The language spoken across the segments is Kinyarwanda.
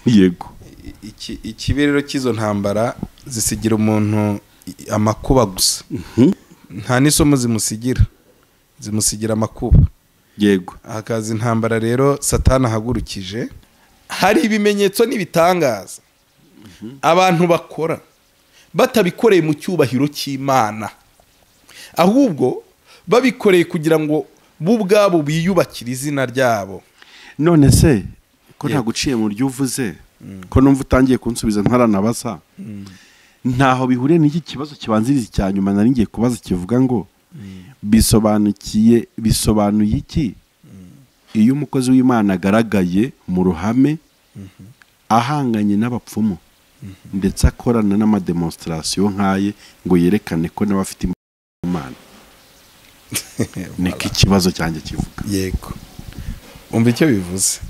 Yego. Ikibiriro cy'izo ntambara zisigira umuntu amakuba gusa. Nta n'isomo zimusigira, zimusigira amakuba. Yego. Hakaza intambara rero Satani ahagurukije. Hari ibimenyetso n'ibitangaza abantu bakora batabikoreye mu cyubahiro cy'Imana, ahubwo babikoreye kugira ngo bo ubwabo biyubakire izina ryabo. None se ko ntaguciye mu ryo uvuze, ko numva utangiye kunsubiza ntaranabasa, ntaho bihuriye n'iki kibazo kibanziriza icya nyuma nari ngiye kubaza kivuga ngo bisobanuye iki iyo umukozi w'Imana agaragaye mu ruhame ahanganye n'abapfumu ndetse akorana n'amademonstration nkaye ngo yerekane ko nawe afite Imana? Niki kibazo cyanjye kivuga. Yego. Umva icyo bivuze.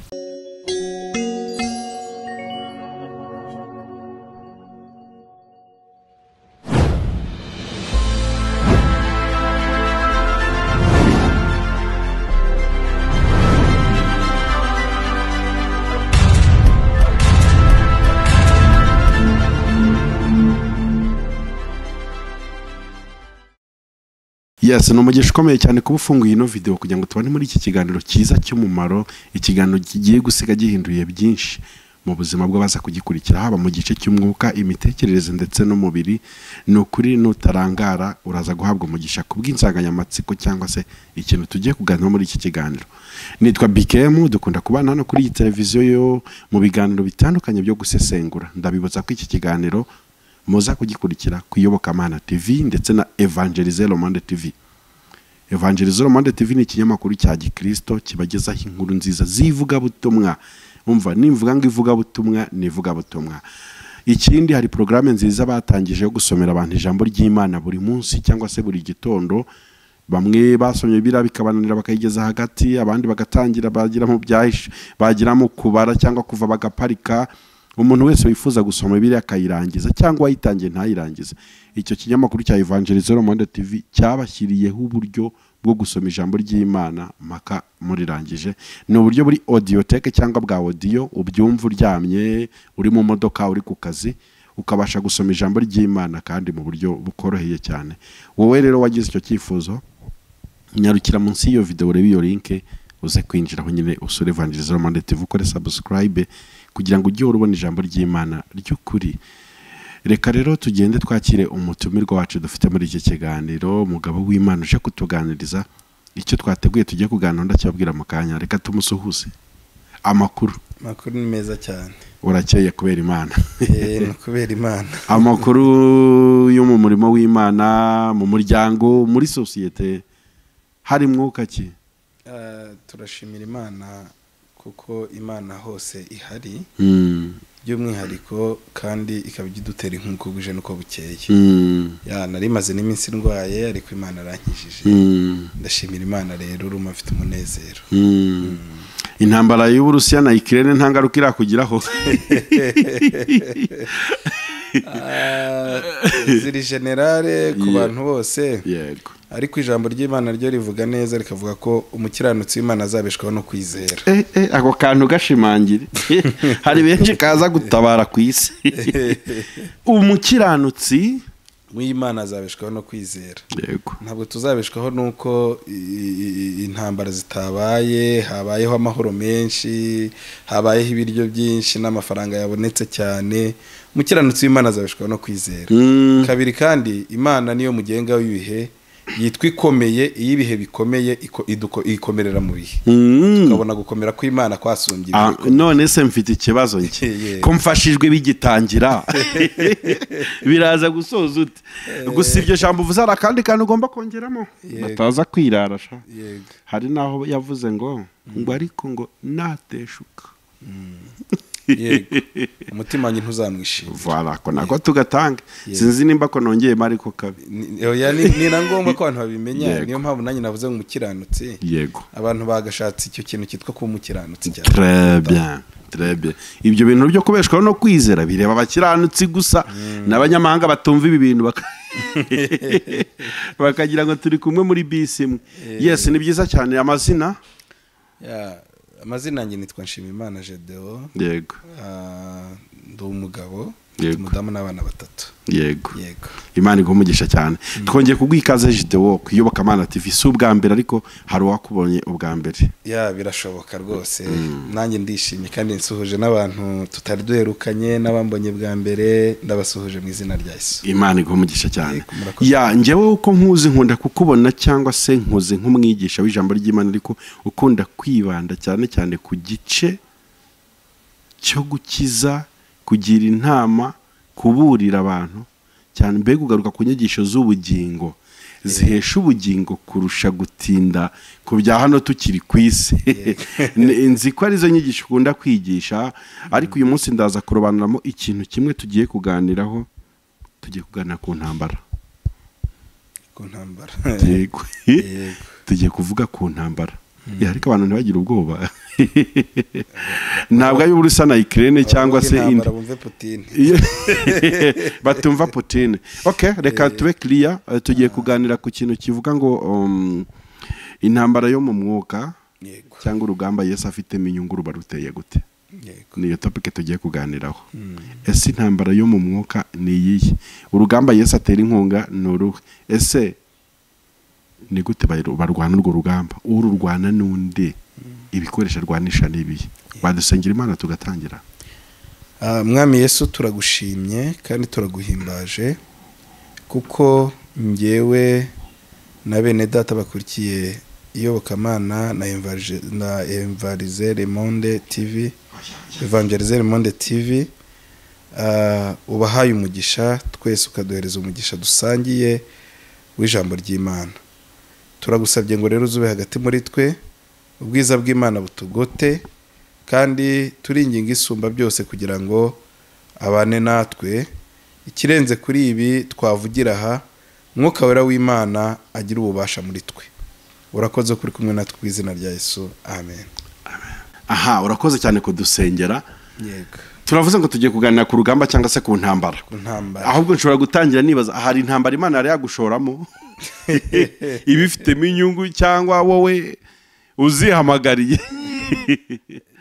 Yes, ni umugisha ukomeye cyane kuba ufunguye ino video kugira ngo tubane muri iki kiganiro cyiza cy'umumaro, ikiganiro kigiye gusiga gihinduye byinshi mu buzima bw'abaza kugikurikira, haba mu gice cy'umwuka, imitekerereze ndetse n'umubiri. Ni ukuri nutarangara uraza guhabwa umugisha kubw'insanganyamatsiko cyangwa se ikintu tugiye kuganira muri iki kiganiro. Nitwa BKM, dukunda kubana hano kuri iyi televiziyo yo mu biganiro bitandukanye byo gusesengura. Ndabibutsa ko iki kiganiro muza kugikurikira ku Iyobokamana TV ndetse na Evangelize Le Monde TV. Evangelize Le Monde TV ni ikinyamakuru cya Gikristo kibagezaho inkuru nziza z'ivugabutumwa. Umva, nimvuga ngo ivugabutumwa ni ivugabutumwa. Ikindi, hari programme nziza batangije yo gusomera abantu ijambo ry'Imana buri munsi cyangwa se buri gitondo. Bamwe basomye bira bikabananira bakayigeza hagati, abandi bagatangira bagira mu byahishe, bagira mu kubara cyangwa kuva bagaparika. Umuntu wese wifuza gusoma Bibiliya akayirangiza cyangwa ayitangiye ntayirangize, icyo kinyamakuru cya Evangelize Le Monde TV cyabashyiriyeho uburyo bwo gusoma ijambo ry'Imana mpaka murirangije. Ni uburyo buri audiothèque cyangwa bwa audio, ubyumva uryamye, uri mu modoka, uri ku kazi, ukabasha gusoma ijambo ry'Imana kandi mu buryo bukoroheye cyane. Wowe rero wagize icyo cyifuzo, nyarukira munsi y'iyo video urebe iyo link, uze kwinjira aho nyine usure Evangelize Le Monde TV, ukore subscribe kugira ngo ujye urubona ijambo ry'Imana ry'ukuri. Reka rero tugende twakire umutumirwa wacu dufite muri iki kiganiro, umugabo w'Imana uje kutuganiriza icyo twateguye tugiye kuganira, ndacyabwira mu kanya. Reka tumusuhuze. Amakuru? Amakuru ni meza cyane. Urakeye kubera Imana. Ni kubera Imana. Amakuru yo mu murimo w'Imana, mu muryango, muri societe, hari mwuka ki? Turashimira Imana kuko Imana hose ihari, by'umwihariko kandi ikaba idutera inkunga bwije nuko bukeye. Ya nari maze n'iminsi ndwaye ariko Imana arankijije. Ndashimira Imana rero, uruma mfite umunezero. Intambara y'Uburusiya na Ukraine nta ngaruka irakugiraho? Ziri generale ku bantu bose. Yego. Ariko ijambo ry'Imana ryo rivuga neza rikavuga ko umukiranutsi w'Imana azabeshwaho no kwizera. Ako kantu gashimangire. Hari benshi kaza gutabara ku isi. Umukiranutsi w'Imana azabeshwaho no kwizera. Yego. Ntabwo tuzabeshwaho nuko intambara zitabaye, habayeho amahoro menshi, habayeho ibiryo byinshi n'amafaranga yabonetse cyane. Umukiranutsi w'Imana azabeshwaho no kwizera. Kabiri kandi Imana niyo mugenga w'ibihe, yitwa ikomeye, iyo ibihe bikomeye ikomerera mu bihe. Tukabona gukomera kw'Imana kwasumbye ibihe. None se mfite ikibazo nke, ko mfashijwe bigitangira biraza gusoza ute? Gusa iryo jambo uvuze hari akandi kantu ugomba kongeramo bataza kwirara sha. Hari naho yavuze ngo ariko ngo nateshuka. Yego. Umutima wanjye ntuzamwishimira. Voilà, ko nako tugatanga. Sinzi nimba ko nongeye mariko kabi. Oya, ni na ngombwa ko abantu babimenya, niyo mpamvu nanjye navuze ngo umukiranutsi. Yego. Abantu bagashatse icyo kintu cyitwa kuba umukiranutsi cyane. Très bien. Très bien. Ibyo bintu byo kubeshwaho no kwizera bireba abakiranutsi gusa, n'abanyamahanga batumva ibi bintu bakagira ngo turi kumwe muri bisi imwe. Yes, ni byiza cyane. Amazina? Ya, amazina yanjye nitwa Nshimiyimana Gedeon. Yego. Ndi umugabo, umudamu n'abana batatu. Yego. Yego. Imana iguhe umugisha cyane. Twongeye kuguha ikaze Gideon ku Iyobokamana TV. Si ubwa mbere ariko hari uwakubonye ubwa mbere. Ya, birashoboka rwose. Nanjye ndishimye kandi nsuhuje n'abantu tutari duherukanye n'abambonye bwa mbere, ndabasuhuje mu izina rya Yesu. Imana iguhe umugisha cyane. Ya, njyewe uko nkuzi nkunda kukubona cyangwa se nkuzi nk'umwigisha w'ijambo ry'Imana, ariko ukunda kwibanda cyane cyane ku gice cyo gukiza, kugira inama, kuburira abantu cyane, mbega ugaruka ku nyigisho z'ubugingo zihesha ubugingo kurusha gutinda ku bya hano tukiri ku isi. Nzi ko arizo nyigisho ukunda kwigisha, ariko uyu munsi ndaza kurobanuramo ikintu kimwe tugiye kuganiraho. Tugiye kuganira ku ntambara. Ku ntambara. Yego. Tugiye kuvuga ku ntambara. Ariko abantu ntibagira ubwoba. Ntabwo ari Uburusiya na Ukraine cyangwa se indi. Batumva Putin. Okay, reka tube clear. Tugiye kuganira ku kintu kivuga ngo intambara yo mu mwuka cyangwa urugamba Yesu afitemo inyungu ruba ruteye gute. Niyo topic tugiye kuganiraho. Ese intambara yo mu mwuka ni iyihe? Urugamba Yesu atera inkunga ni uruhe? Ese ni gute barwana urwo rugamba? Ururwana n'undi, ibikoresho arwanisha n'ibihe? Badusengera Imana tugatangira. Mwami Yesu, turagushimye kandi turaguhimbaje, kuko njyewe na bene data bakurikiye Iyobokamana na Evangelize Monde TV, Evangelize Monde TV, ubahaye umugisha, twese ukaduhereza umugisha dusangiye w'ijambo ry'Imana. Turagusabye ngo rero uzube hagati muri twe, ubwiza bw'Imana butugote, kandi turinginga isumba byose kugira ngo abane natwe. Ikirenze kuri ibi twavugira aha, Mwuka Wera w'Imana agira ububasha muri twe. Urakoze kuri kumwe natwe ku izina rya Yesu. Amen. Aha, urakoze cyane kudusengera. Yego. Turavuze ngo tugiye kuganira ku rugamba cyangwa se ku ntambara. Ku ntambara. Ahubwo nshobora gutangira nibaza, hari intambara Imana yari yagushoramo ibifitemo inyungu cyangwa wowe uzihamagariye?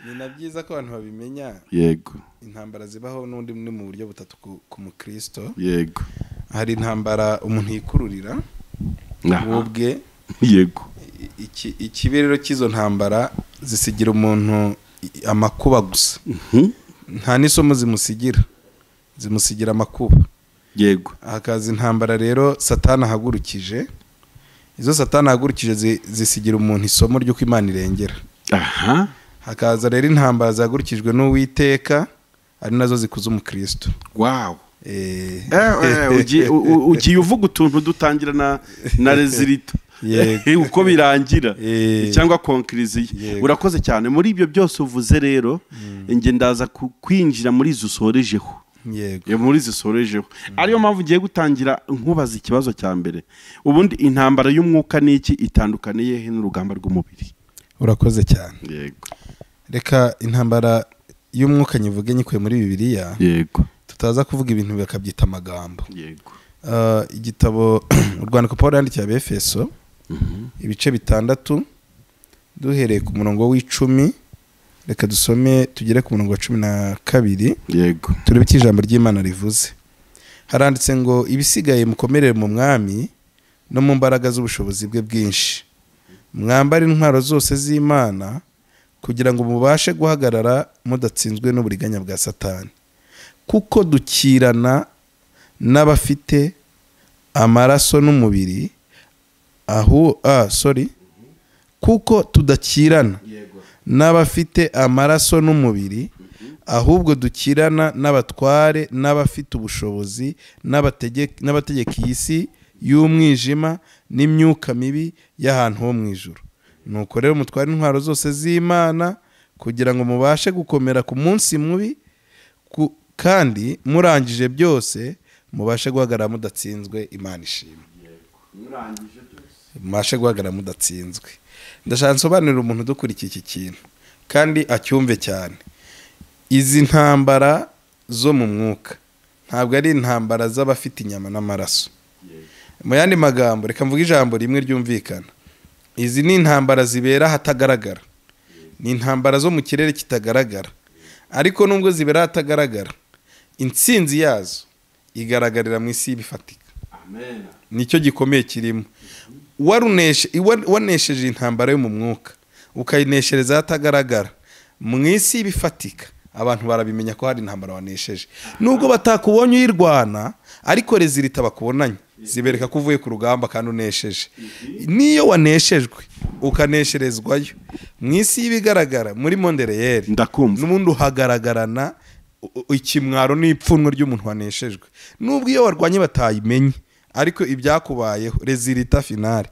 Ni na byiza ko abantu babimenya. Yego. Intambara zibaho n'undi ni mu buryo butatu ku mukristo. Yego. Hari intambara umuntu yikururira ubwe. Yego. Ikibirero cy'izo ntambara zisigira umuntu amakuba gusa. Nta n'isomo zimusigira, zimusigira amakuba. Yego. Hakaza intambara rero Satani ahagurukije. Izo Satani ahagurukije zisigira umuntu isomo ry'uko Imana irengera. Aha. Hakaza rero intambara zahagurukijwe n'Uwiteka, ari nazo zikuza umukristo. Wow. Ugiye uvuga utuntu dutangira na rezilito. Yego. Uko birangira cyangwa conclusion. Urakoze cyane muri ibyo byose uvuze. Rero nge ndaza kwinjira muri izo usorejeho. Yego. Muri izo usorejeho. Ariyo mpamvu ngiye gutangira nkubaza ikibazo cya mbere. Ubundi intambara y'umwuka ni iki, itandukaniye he n'urugamba rw'umubiri? Urakoze cyane. Yego. Reka intambara y'umwuka nyivuge nyikuye muri Bibiliya. Yego. Tutaza kuvuga ibintu bakabyita amagambo. Yego. Igitabo urwandiko Paul yandikiye Abefeso, ibice 6, duhereye ku murongo w'10, reka dusome tugere ku murongo wa 12. Yego. Turebe icyo ijambo ry'Imana rivuze. Haranditse ngo ibisigaye mukomerere mu Mwami no mu mbaraga z'ubushobozi bwe bwinshi, mwambare intwaro zose z'Imana kugira ngo mubashe guhagarara mudatsinzwe n'uburiganya bwa Satani, kuko dukirana n'abafite amaraso n'umubiri aho kuko tudakirana n'abafite amaraso n'umubiri, ahubwo dukirana n'abatware n'abafite ubushobozi n'abategeka iyi si y'umwijima n'imyuka mibi y'ahantu ho mu ijuru. Nuko rero mutware intwaro zose z'Imana kugira ngo mubashe gukomera ku munsi mubi, kandi murangije byose mubashe guhagarara mudatsinzwe. Imana ishimwe. Mubashe guhagarara mudatsinzwe. Ndashaka nsobanurira umuntu udukurikiye iki kintu kandi acyumve cyane. Izi ntambara zo mu mwuka ntabwo ari intambara z'abafite inyama n'amaraso. Mu yandi magambo, reka mvuge ijambo rimwe ryumvikana. Izi ni intambara zibera ahatagaragara, ni intambara zo mu kirere kitagaragara. Ariko nubwo zibera ahatagaragara, Intsinzi yazo igaragarira mu isi y'ibifatika. Amen. Nicyo gikomeye kirimo. Wanesheje intambara yo mu mwuka, ukayineshereza ahatagaragara mu isi y'ibifatika, abantu barabimenya ko hari intambara wanesheje, nubwo batakubonye uyirwana, ariko rezilita bakubonanye zibereka ko uvuye ku rugamba kandi unesheje. Niyo waneshejwe ukanesherezwayo mu isi y'ibigaragara muri monde réel, Ndakumva. n'ubundi uhagaragarana ikimwaro n'ipfunwe ry'umuntu waneshejwe, nubwo iyo warwanye batayimenye, ariko ibyakubayeho résultat finale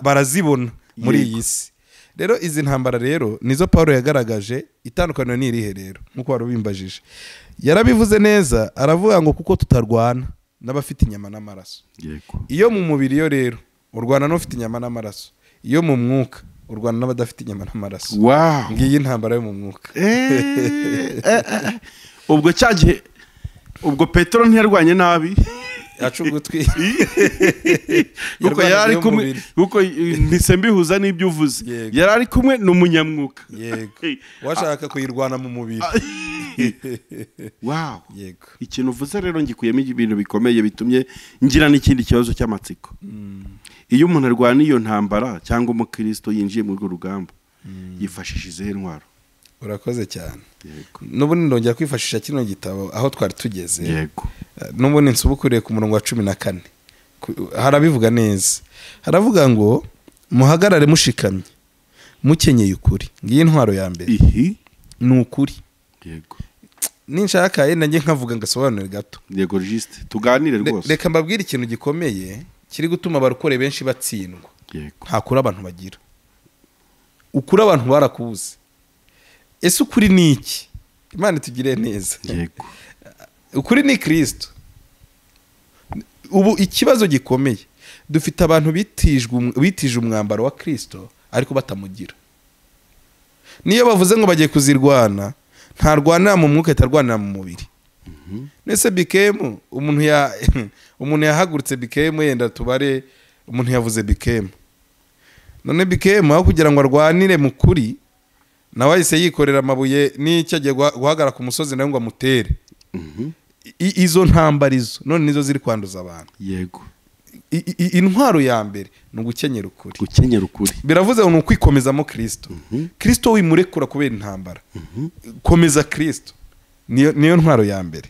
barazibona muri iyi si. Rero izi ntambara rero nizo Paul yagaragaje. Itandukaniro ni irihe rero? Nk'uko wari ubimbajije, yarabivuze neza, aravuga ngo kuko tutarwana n'abafite inyama n'amaraso. Iyo mu mubiri yo rero urwana n'ufite inyama n'amaraso, iyo mu mwuka urwana n'abadafite inyama n'amaraso. Ngiyi intambara yo mu mwuka. Ubwo cya gihe ubwo Petero ntiyarwanye nabi. Yaca ugutwi. Kuko Yarwanaga yari ari iyo kumwe, mubiri. kuko mpise mbihuza n'ibyo uvuze. Yari ari kumwe n'umunyamwuka. Yego, washaka kuyirwana mu mubiri. Yego. Ikintu uvuze rero ngikuyemo ibintu bikomeye bitumye ngira n'ikindi kibazo cy'amatsiko. Iyo umuntu arwana iyo ntambara, cyangwa umukristo yinjiye muri urwo rugamba, yifashisha izihe ntwaro? Urakoze cyane. N'ubundi ndongera kwifashisha kino gitabo aho twari tugeze. N'ubundi nsubukuriye ku murongo wa 14. Harabivuga neza, haravuga ngo muhagarare mushikamye mukenyeye ukuri. Ngiyi intwaro ya mbere. Ni ukuri. Ninshaka yenda njye nkavuga ngasobanure gato. Yego, juste tuganire rwose. Reka mbabwire ikintu gikomeye kiri gutuma abarokore benshi batsindwa. Nta kuri abantu bagira. Ukuri abantu barakubuze. Ese ukuri ni iki? Imana itugire neza. Ukuri ni Kristo. Ubu ikibazo gikomeye dufite, abantu bitije umwambaro wa Kristo ariko batamugira. Niyo bavuze ngo bagiye kuzirwana, ntarwanira mu mwuka, atarwanira mu mubiri. Nese bikemu umuntu yahagurutse bikemu, yenda tubare umuntu yavuze bikemu, none bikemu aho kugira ngo arwanire mu kuri, nawe ahise yikorera amabuye n'icyo agiye guhagarara ku musozi nawe ngo amutere. Izo ntambara izo none nizo ziri kwanduza abantu. Intwaro ya mbere ni ugukenyera ukuri. Gukenyera ukuri. Biravuze ngo ni ukwikomezamo Kristo. Kristo wimurekura kubera intambara, komeza Kristo, niyo ntwaro ya mbere.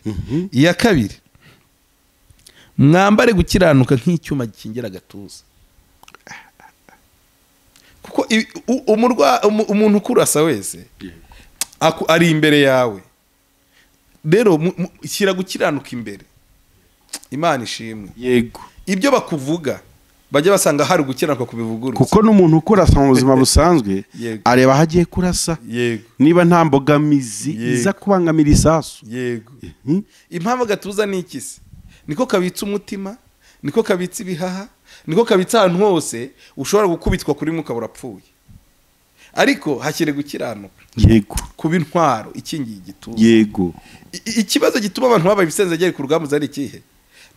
Iya kabiri, mwambare gukiranuka nk'icyuma gikingira agatuza, kuko umuntu ukurasa wese ari imbere yawe. Rero shyira gukiranuka imbere. Imana ishimwe. Ibyo bakuvuga bajya basanga hari gukiranuka kubivuguruza. Kuko n'umuntu ukurasa mu buzima busanzwe areba aho agiye kurasa, niba nta mbogamizi iza kubangamira isasu. Impamvu agatuza ni iki se? Niko kabitse umutima, niko kabitse ibihaha, niko kabitse ahantu hose ushobora gukubitwa kuri mwe ukaba urapfuye, ariko hashyire gukiranuka kuba intwaro ikingiye igituza. Ikibazo gituma abantu babaye ibisenzegeri ku rugamba ari ikihe?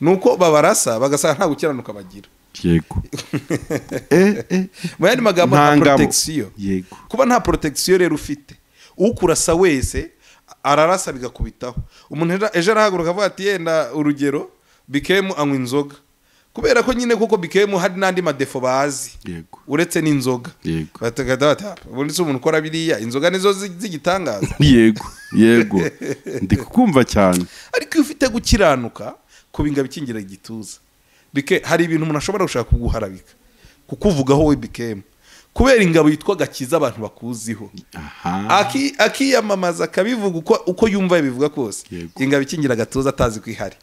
Ni uko babarasa bagasanga nta gukiranuka bagira. Mu yandi magambo, Nta nta ngabo. protection. Kuba nta protection rero ufite, ukurasa wese ararasa bigakubitaho. Umuntu ejo arahaguruka avuga ati, yenda urugero, bikemu anywa inzoga, kubera ko nyine kuko bikemu hari n'andi ma défauts bazi uretse n'inzoga. Batagata bati: "Ah, ubundi se umuntu ukora biriya, inzoga nizo z'igitangaza?" Yego, ndi kukumva cyane. Ariko iyo ufite gukiranuka kuba ingabo ikingira igituza, bike hari ibintu umuntu ashobora gushaka kuguharabika, kukuvugaho we bikemu, kubera ingabo yitwa gakiza abantu bakuziho, akiyamamaza akabivuga uko yumva yabivuga kose, ingabo ikingira agatuza atazi ko ihari,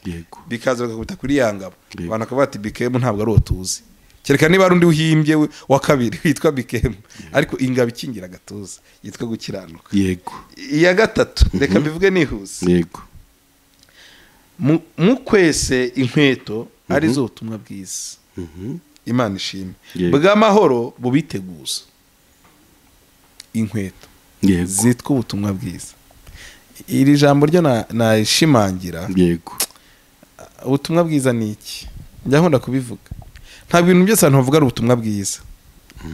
bikaza bagakubita kuri ya ngabo. Abantu bakavuga ati bikemu ntabwo ari uwo tuzi, kereka niba ari undi uhimbye wa kabiri witwa bikemu, ariko ingabo ikingira agatuza yitwa gukiranuka. Iya gatatu, reka mbivuge nihuse. Mukwese inkweto arizo ubutumwa bwiza, Imana ishimwe, bw'amahoro bubiteguza. Inkweto zitwa ubutumwa bwiza, iri jambo ryo nashimangira. Ubutumwa bwiza ni iki? Njya nkunda kubivuga, ntabwo ibintu byose abantu bavuga ari ubutumwa bwiza.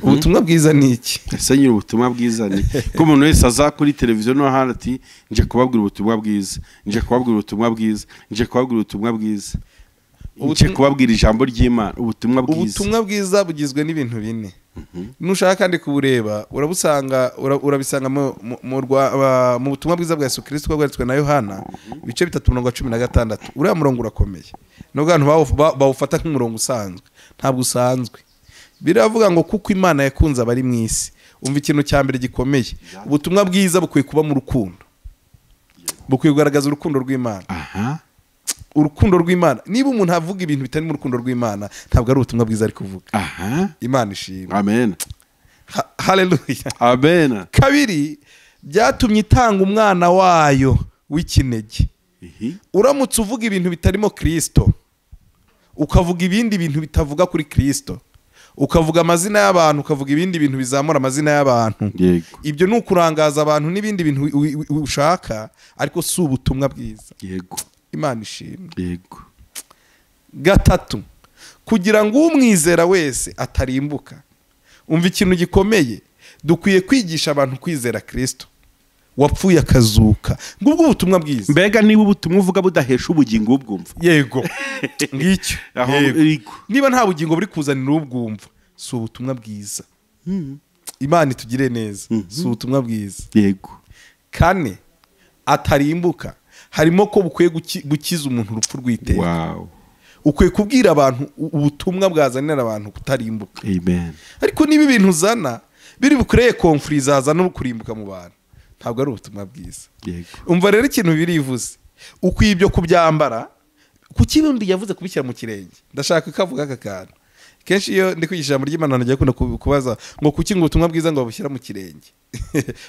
Ubutumwa bwiza ni iki? Ese nyiri ubutumwa bwiza ni ko umuntu wese aza kuri televiziyo no hano ati nje kubabwira ubutumwa bwiza, nje kubabwira ubutumwa bwiza, nje kubabwira ubutumwa bwiza, nje kubabwira ijambo ry'Imana. Ubutumwa bwiza, ubutumwa bwiza bugizwe n'ibintu bine. Nushaka kandi kubureba urabusanga, urabisanga mu butumwa bwiza bwa Yesu Kristo bwanditswe na Yohana ibice 3:16. Uriya murongo urakomeye, nubwo abantu bawufata nk'umurongo usanzwe, ntabwo usanzwe. Biravuga ngo kuko Imana yakunze abari mu isi. Umva ikintu cya mbere gikomeye, ubutumwa bwiza bukwiye kuba mu rukundo, bukwiye kugaragaza urukundo rw'Imana. Urukundo rw'Imana. Niba umuntu avuga ibintu bitari mu rukundo rw'Imana, ntabwo ari ubutumwa bwiza ari kuvuga. Imana ishimwe. Amen. Haleluya. Amen. Kabiri, byatumye itanga umwana wayo w'ikinege. Uramutse uvuga ibintu bitarimo Kristo, ukavuga ibindi bintu bitavuga kuri Kristo, ukavuga amazina y'abantu, ukavuga ibindi bintu bizamura amazina y'abantu, ibyo ni ukurangaza abantu n'ibindi bintu ushaka, ariko si ubutumwa bwiza. Yego. Imana ishimwe. Yego. Gatatu, kugira ngo umwizera wese atarimbuka. Umva ikintu gikomeye, dukwiye kwigisha abantu kwizera Kristo wapfuye akazuka. Ngubwo ubutumwa bwiza. Mbega niba ubutumwa uvuga budahesha ubugingo ubwumva. Yego. Ngicyo. Niba nta bugingo buri kuzanira ubwumva, si ubutumwa bwiza. Imana itugire neza. Si ubutumwa bwiza. Yego. Kane, atarimbuka. Harimo ko bukwiye gukiza umuntu urupfu rw'iteka. Wow. Ukwiye kubwira abantu ubutumwa bwazanira abantu kutarimbuka. Amen. Ariko niba ibintu uzana biri bukureye konfuri zaza no kurimbuka mu bantu, ntabwo ari ubutumwa bwiza. Yego. Umva rero ikintu birivuze, ukwiye ibyo kubyambara. Kuki bundi yavuze kubishyira mu kirenge? Ndashaka kavuga aka kantu. Kenshi iyo ndi kwigisha ijambo ry'Imana najya kunda kubaza ngo kuki ngo ubutumwa bwiza ngo babushyira mu kirenge.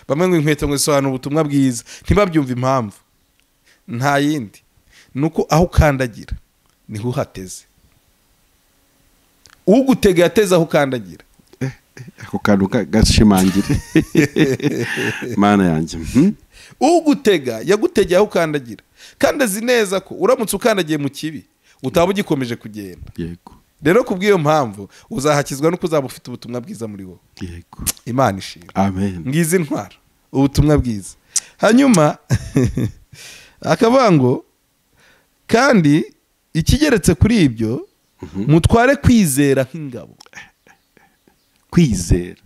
Bamwe ngo inkweto ngo zisobanura ubutumwa bwiza, ntibabyumva impamvu. Nta yindi, nuko aho ukandagira niho uhateze. Ugutega yateze aho ukandagira. Ako kantu gashimangire. Mana yanjye. Ugutega yagutegeye aho ukandagira, kandi azi neza ko uramutse ukandagiye mu kibi utaba ugikomeje kugenda. Yego. Rero kubw'iyo mpamvu uzahakizwa nuko uzaba ufite ubutumwa bwiza muri wowe. Yego. Imana ishimwe. Amen. Ngize intwaro, ubutumwa bwiza. Hanyuma akavuga ngo kandi ikigeretse kuri ibyo, mutware kwizera nk'ingabo. Kwizera.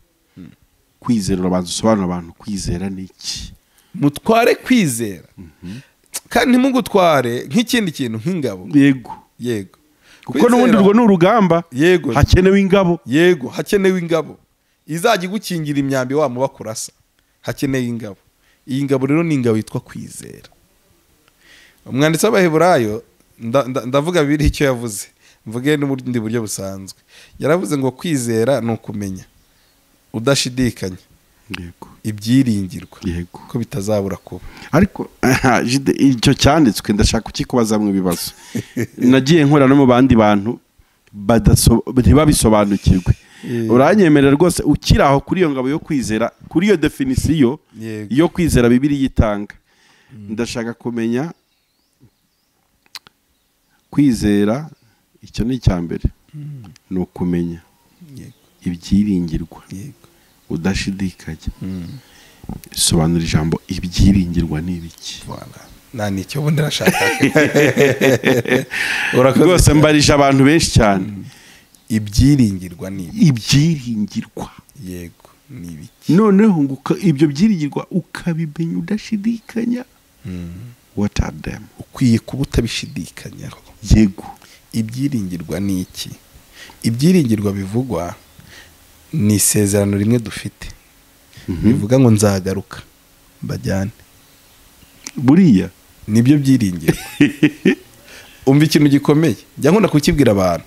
Kwizera, urabanza usobanura abantu kwizera ni iki? Mutware kwizera. Kandi ntimugutware nk'ikindi kintu, nk'ingabo. Yego. Yego. Kuko n'ubundi urwo ni urugamba. Yego. Hakenewe ingabo. Yego, hakenewe ingabo. Izajya igukingira imyambi wa muba kurasa. Hakenewe ingabo. Iyi ngabo rero ni ingabo yitwa kwizera. Umwanditsi w'Abaheburayo, ndavuga bibiri icyo yavuze, mvuge n'ubundi buryo busanzwe. Yaravuze ngo kwizera ni ukumenya udashidikanya. Yego. Ibyiringirwa. Yego. Ko bitazabura kuba. Ariko icyo cyanditswe ndashaka kukikubaza mu bibazo. Nagiye nkora no mu bandi bantu ntibabisobanukirwe. Uranyemerera rwose ukiri aho kuri iyo ngabo yo kwizera, kuri iyo definisiyo yo kwizera Bibiliya itanga. Ndashaka kumenya kwizera, icyo ni icya mbere, ni ukumenya ibyiringirwa udashidikanya. Sobanura ijambo ibyiringirwa ni ibiki? Nta nicyo ubundi nashakaga. Rwose mbarije abantu benshi cyane. Ibyiringirwa ni ibyiringirwa. Yego, ni ibiki? Noneho ngo ibyo byiringirwa ukabimenya udashidikanya. What are them? Ukwiye kuba utabishidikanyaho. Yego. Ibyiringirwa ni iki? Ibyiringirwa bivugwa ni isezerano rimwe dufite. Bivuga ngo nzagaruka mbajyane. Buriya nibyo byiringirwa. Umva ikintu gikomeye, njya nkunda kukibwira abantu.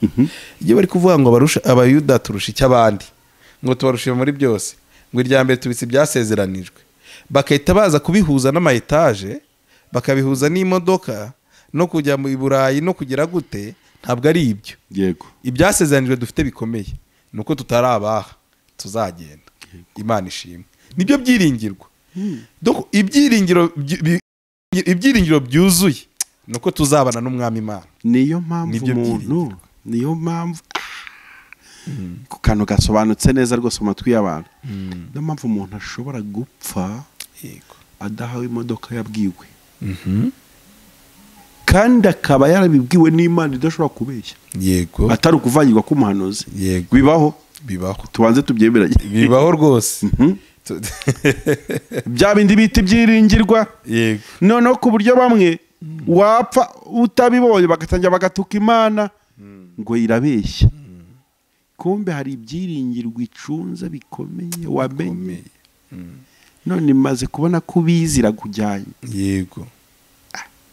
Iyo bari kuvuga ngo barusha abayuda turusha icy'abandi, ngo tubarushe muri byose, ngo irya mbere tubitse ibyasezeranijwe, bakahita baza kubihuza n'ama etaje, bakabihuza n'imodoka no kujya mu Burayi no kugira gute, ntabwo ari ibyo. Yego. Ibyasezeranijwe dufite bikomeye nuko tutarabaha, tuzagenda. Imana ishimwe. Nibyo byiringirwa. Donc ibyiringiro byuzuye nuko tuzabana n'umwami Imana. Niyo mpamvu umuntu, niyo mpamvu Ku kantu gasobanutse neza rwose mu matwi y'abantu. Niyo mpamvu umuntu ashobora gupfa adahawe imodoka yabwiwe, kandi akaba yarabibwiwe n'Imana idashobora kubeshya. Yego. Atari ukuvangirwa k'umuhanuzi. Yego. Bibaho. Bibaho. Tubanze tubyemeranye. Bibaho rwose. Bya bindi bita ibyiringirwa. Yego. Noneho ku buryo bamwe wapfa utabibonye bagatangira bagatuka Imana ngo irabeshya. Kumbe hari ibyiringirwa icunze bikomeye wamenye. None imaze kubona ko ubizira kujyanye. Yego.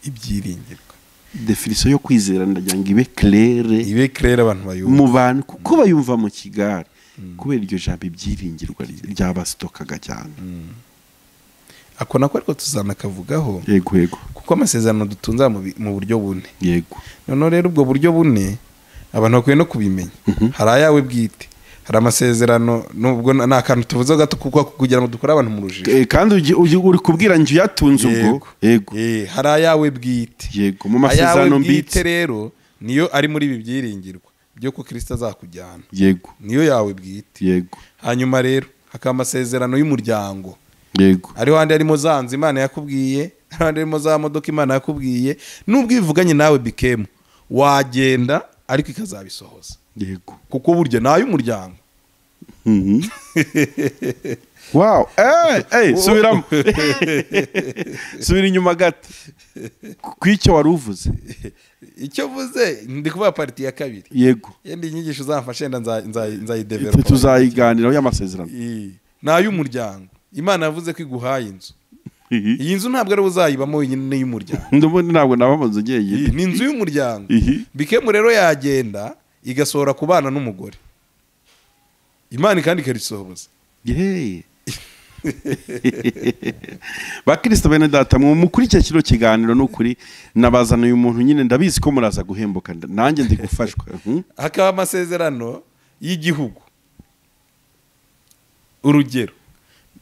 Ibyiringirwa. Definition yo kwizera ndagira ngo ibe claire. Ibe claire abantu bayumva. Mu bantu kuko bayumva mu kigare. Kubera iryo jambo ibyiringirwa ryabasitokaga cyane. Ako nako ariko tuzanakavugaho. Yego yego. Kuko amasezerano dutunza mu buryo bune. Yego. Noneho rero ubwo buryo bune abantu bakwiye no kubimenya. Hari ayawe bwite. Hari amasezerano nubwo nta kantu tuvuze gato kuko kugira ngo dukore abantu mu rujijo. Kandi uri kubwira nje yatunze ubwo. Yego. Hari ayawe bwite. Yego, mu masezerano mbitse rero niyo ari muri ibi byiringirwa byo ko Kristo azakujyana. Yego. Niyo yawe bwite. Yego. Hanyuma rero hakaba amasezerano y'umuryango. Yego. Hariho andi arimo za nzu Imana yakubwiye, hariho andi arimo za modoka Imana yakubwiye, nubwo ivuganye nawe bikemu wagenda ariko ikazabisohoza. Yego. Kuko burya nayo umuryango. Wow, subiramo. Subira inyuma gato. Kwicyo wari uvuze. Icyo vuze ndi kuvuga parti ya kabiri. Yego. Yindi inyigisho uzamfashe nzayidevelopa. Tuzayiganiraho y'amasezerano. Nayo umuryango. Imana yavuze ko iguhaye inzu. Iyi nzu ntabwo ari uzayibamo wenyine y'umuryango. Ndumva ntabwo nabamaze ngiye. Ni inzu y'umuryango. Bikemu rero yagenda igasohora ku bana n'umugore. Imana kandi ikarisohoza. Yeee. Bakristo bene data mukurikiye kino kiganiro n'ukuri nabazana uyu muntu nyine ndabizi ko muraza guhembuka nanjye ndi gufashwa. Hakaba amasezerano y'igihugu. Urugero.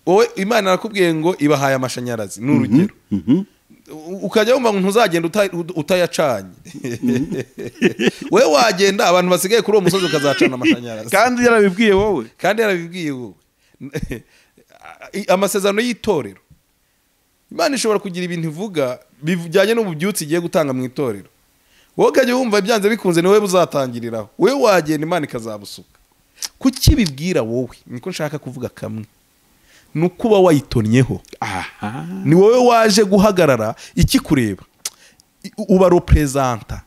Wowe Imana arakubwiye ngo ibahaye amashanyarazi ni urugero. Ukajya wumva ngo ntuzagenda utayacanye. Wewe wagenda abantu basigaye kuri uwo musozi ukazacana amashanyarazi. Kandi yarabibwiye wowe. Kandi yarabibwiye wowe. Amasezerano y'itorero. Imana ishobora kugira ibintu ivuga bijyanye n'ububyutsi igiye gutanga mu itorero. Wowe ukajya wumva byanze bikunze ni wowe buzatangiriraho. Wewe wagenda Imana ikazabusuka. Kuki bibwira wowe? Niko nshaka kuvuga kamwe. Nukuba wayitonnyeho. Aha. Ni wowe waje guhagarara ikikureba. Uba representa.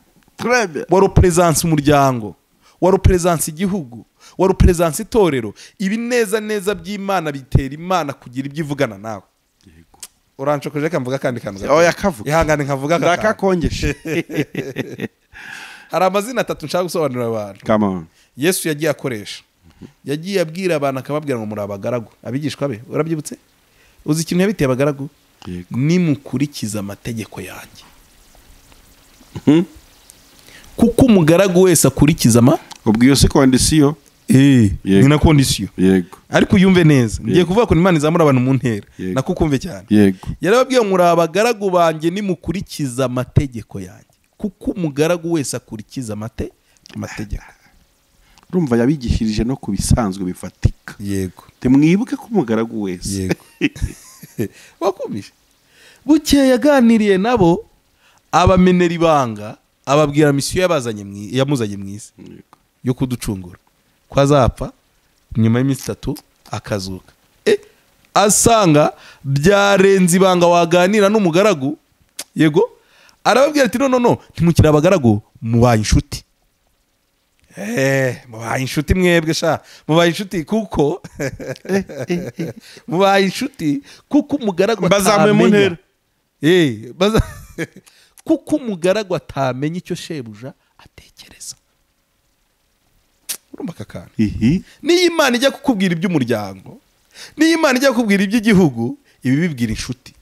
Wa representa umuryango, wa representa igihugu, wa representa itorero. Ibi neza neza by'Imana bitera Imana kugira ibyo ivugana nawe. Yego. Uranshokoje kamvuga kandi kantu. Oya kavuga. Ihangane nkavuga ndakakongeshe. Hari amazina atatu nshaka gusobanurira abantu. Come on. Yesu yagiye akoresha. Yagiye abwira abantu akababwira ngo muri abagaragu abigishwa be. Urabyibutse? Uzi ikintu yabiteye abagaragu? Nimukurikiza amategeko yanjye. Kuko umugaragu wese akurikiza ama ubwo iyo si condition. Ni na condition. Yego. Ariko uyumve neza. Ngiye kuvuga ko Imana izamura abantu mu ntera. Nakukumve cyane. Yego. Yarababwiye ngo muri abagaragu banjye nimukurikiza amategeko yanjye. Kuko umugaragu wese akurikiza amategeko. Urumva yabigishirije no kubisanzwe bifatika. Yego. Temwibuke ko umugaragu wese. Yego. Wakumije. Buke yaganiriye nabo abamenera ibanga ababwira misiyo yabazanye yamuzanye mwisi yo kuducungura. Ko azapfa nyuma y'iminsi 3 akazuka. Asanga byarenze ibanga waganira n'umugaragu. Yego. Arababwira ati no ntimukiri abagaragu mubaye inshuti. Mubaye inshuti mwebwe sha, mubaye inshuti kuko mubaye inshuti kuko umugaragu bazamuye mu ntera. Kuko umugaragu atamenya icyo shebuja atekereza. Urumva kakana. Niyo Imana ijya kukubwira iby'umuryango, niyo Imana ijya kukubwira iby'igihugu, ibi bibwira inshuti.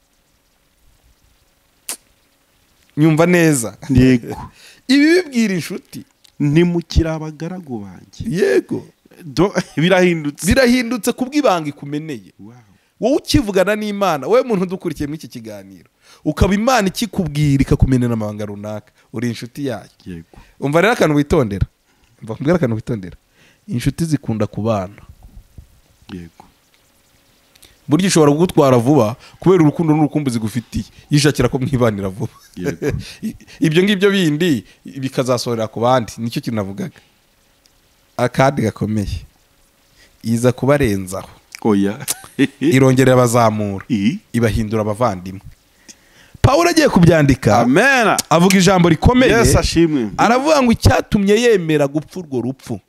Nyumva neza. Yego. Ibi bibwira inshuti. Nimukira abagaragu banjye. Yego. Birahindutse. Birahindutse kubw'ibanga ikumeneye. Wow. Wowe ukivugana n'Imana, wowe muntu dukurikiye muri iki kiganiro, ukaba Imana ikikubwira ikakumenera amabanga runaka, uri inshuti yayo. Yego. Umva rero akantu witondera. Umva kumbwira akantu witondera. Inshuti zikunda kubana. Yego. Burya ishobora kugutwara vuba kubera urukundo n'urukumbuzi gufitiye, yishakira ko mwibanira vuba. Ibyo ngibyo bindi bikazasorera ku bandi, nicyo kintu navugaga. Akandi gakomeye, iza kubarenzaho. Oya. Irongera abazamura, ibahindura abavandimwe. Pawulo agiye kubyandika, amen, avuga ijambo rikomeye. Yes, ashimwe. Aravuga ngo icyatumye yemera gupfa urwo rupfu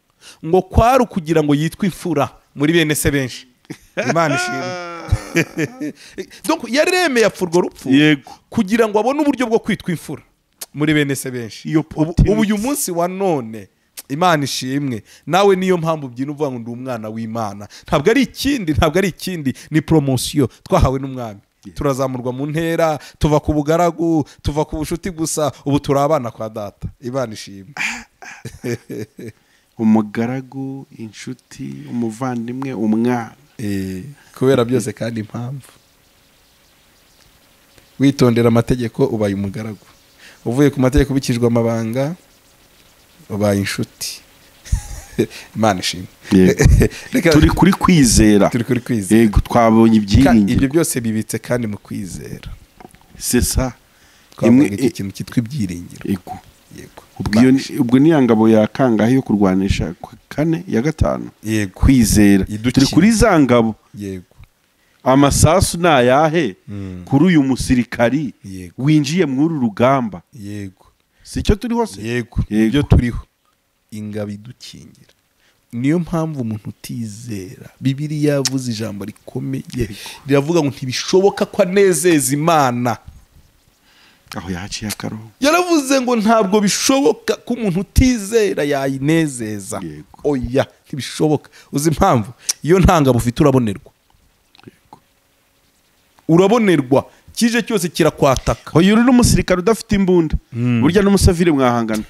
ngo kwari kugira ngo yitwe imfura muri bene se benshi. Imana ishimwe. Donc yaremeye apfa urwo rupfu kugira ngo abone uburyo bwo kwitwa imfura muri bene se benshi. Ubu uyu munsi wa none, Imana ishimwe, nawe niyo mpamvu byino uvuga ngo ndi umwana w'Imana. Ntabwo ari ikindi, ntabwo ari ikindi, ni promotion twahawe n'umwami. Turazamurwa mu ntera, tuva ku bugaragu, tuva ku bushuti gusa, ubu turabana kwa data. Imana ishimwe. Umugaragu, inshuti, umuvandimwe, umwana. Kubera byose kandi impamvu witondera amategeko ubaye umugaragu, uvuye ku mategeko ubikijwe amabanga ubaye inshuti. Imana ishimwe. Turi kuri kwizera, turi kuri kwizera. Yego, twabonye ibyiringiro. Ibyo byose bibitse kandi mu kwizera. C'est ça. Imwe ikintu cyitwa ibyiringiro. Yego. Yego. Ubwo ni yangabo ya kangahe yo kurwanisha kane ya gatanu. Yego. Kwizera. Turi kuri za ngabo. Yego. Amasasu nayahe kuri uyu musirikari winjiye muri uru rugamba. Yego. Si cyo turi hose. Yego. Ibyo turiho. Ingabo idukingira. Niyo mpamvu umuntu utizera, Bibiliya yavuze ijambo rikomeye riravuga ngo ntibishoboka ko anezeza Imana. Aho yaciye akarongo. Yaravuze ngo ntabwo bishoboka ko umuntu utizera yayinezeza. Oya, ntibishoboka. Uzi impamvu? Iyo nta ngabo ufite urabonerwa. Urabonerwa, kije cyose kirakwataka. Oya, uri n'umusirikare udafite imbunda, burya n'umusavire mwahangana.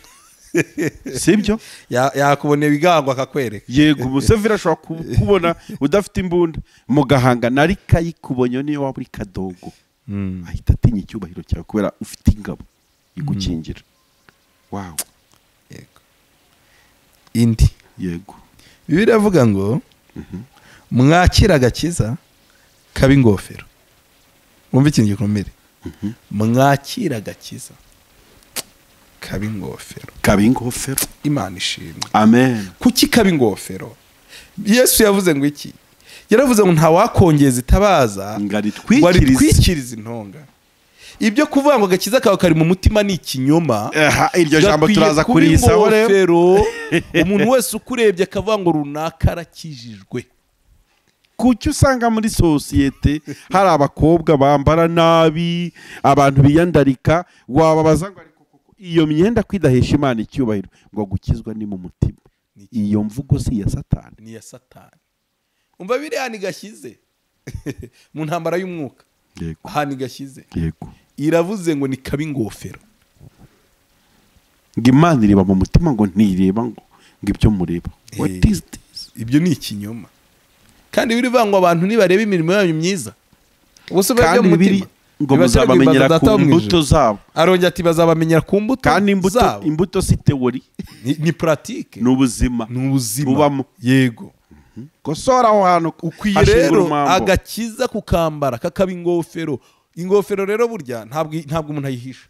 Sibyo? Yakuboneye ibigango akakwereka. Yego, umusavire ashobora kubona udafite imbunda mugahangana, ariko ayikubonye niyo waba uri kadogo. Ahita atinya icyubahiro cyawe kubera ufite ingabo igukingira. Wow. Yego. Indi. Yego. Bibiliya iravuga ngo mwakira agakiza kaba ingofero. Wumva ikintu gikomere. Mwakira agakiza kaba ingofero. Kaba ingofero. Imana ishimwe. Amen. Kuki kaba ingofero? Yesu yavuze ngo iki? Yaravuze ngo nta wakongeza itabaza ngo aritwikirize intonga. Ibyo kuvuga ngo agakiza kawe kari mu mutima ni ikinyoma. Iryo jambo turaza kurisaho rero. Umuntu wese ukurebye akavuga ngo runaka arakijijwe. Kuki usanga muri sosiyete hari abakobwa bambara nabi, abantu biyandarika, wababaza ngo ariko koko iyo myenda kwidahesha Imana icyubahiro, ngo gukizwa ni mu mutima. Iyo mvugo si ya Satani, ni ya Satani. Umva biriya nigashyize mu ntambara y'umwuka. Yego. Aha nigashyize. Yego. Iravuze ngo ni kaba ingofero. Ngo Imana ireba mu mutima, ngo ntireba ngo ibyo mureba. What is this? Ibyo ni ikinyoma. Kandi birivuga ngo abantu nibareba imirimo yanyu myiza, ubuse bajya mu mutima ngo muzabamenyera ku mbuto zabo. Arongera ati bazabamenyera ku mbuto. Kandi imbuto si theory, ni pratique, ni ubuzima, ni ubuzima ubamo. Yego. Kosora aho hantu ukwiye rero agakiza kukambara kakaba ingofero. Ingofero rero burya ntabwo umuntu ayihisha,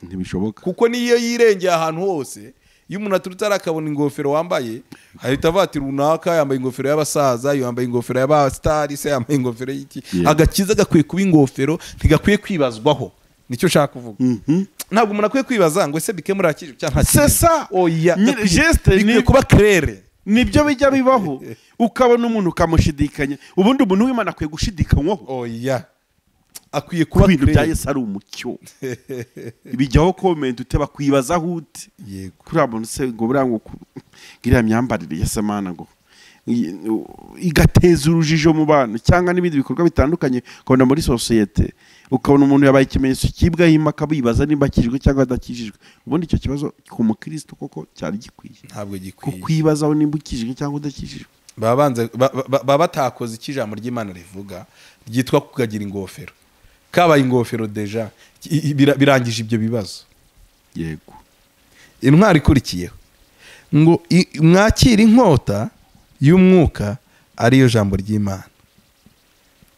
ntibishoboka, kuko niyo yirengeye ahantu hose. Iyo umuntu aturutse arakabona ingofero wambaye, ahita avuga ati runaka yambaye ingofero y'abasaza, yambaye ingofero y'abastari, se yambaye ingofero y'iki. Agakiza gakwiye kuba ingofero, ntigakwiye kwibazwaho. Nicyo nshaka kuvuga. Ntabwo umuntu akwiye kwibaza ngo ese bike murakije cyangwa C'est ça. Oya, geste ni kuba claire. Nibyo bijya bibaho, ukabona umuntu ukamushidikanya. Ubundi umuntu w'Imana akwiye gushidikanywaho. Oya, akwiye kuba ibintu bya Yesu ari umucyo. Ibijyaho comment uteba kwibazaho ute. Yego. Kuri abo se ngo buriya ngo iriya myambarire ya Samana ngo igateza urujijo mu bantu, cyangwa n'ibindi bikorwa bitandukanye ukabona muri societe, ukabona umuntu yabaye ikimenyetso cyibwa hima akabibaza nimba akijijwe cyangwa adakijijwe. Ubundi icyo kibazo ku mukristo koko cyari gikwiye? Ntabwo gikwiye. Kukwibazaho nimba ukijijwe cyangwa udakijijwe. Babanze baba batakoze iki ijambo ry'Imana rivuga ryitwa kukagira ingofero. Kabaye ingofero déjà birangije ibyo bibazo. Yego. Intwari ikurikiyeho, Ngo mwakire inkota y'umwuka ariyo jambo ry'Imana.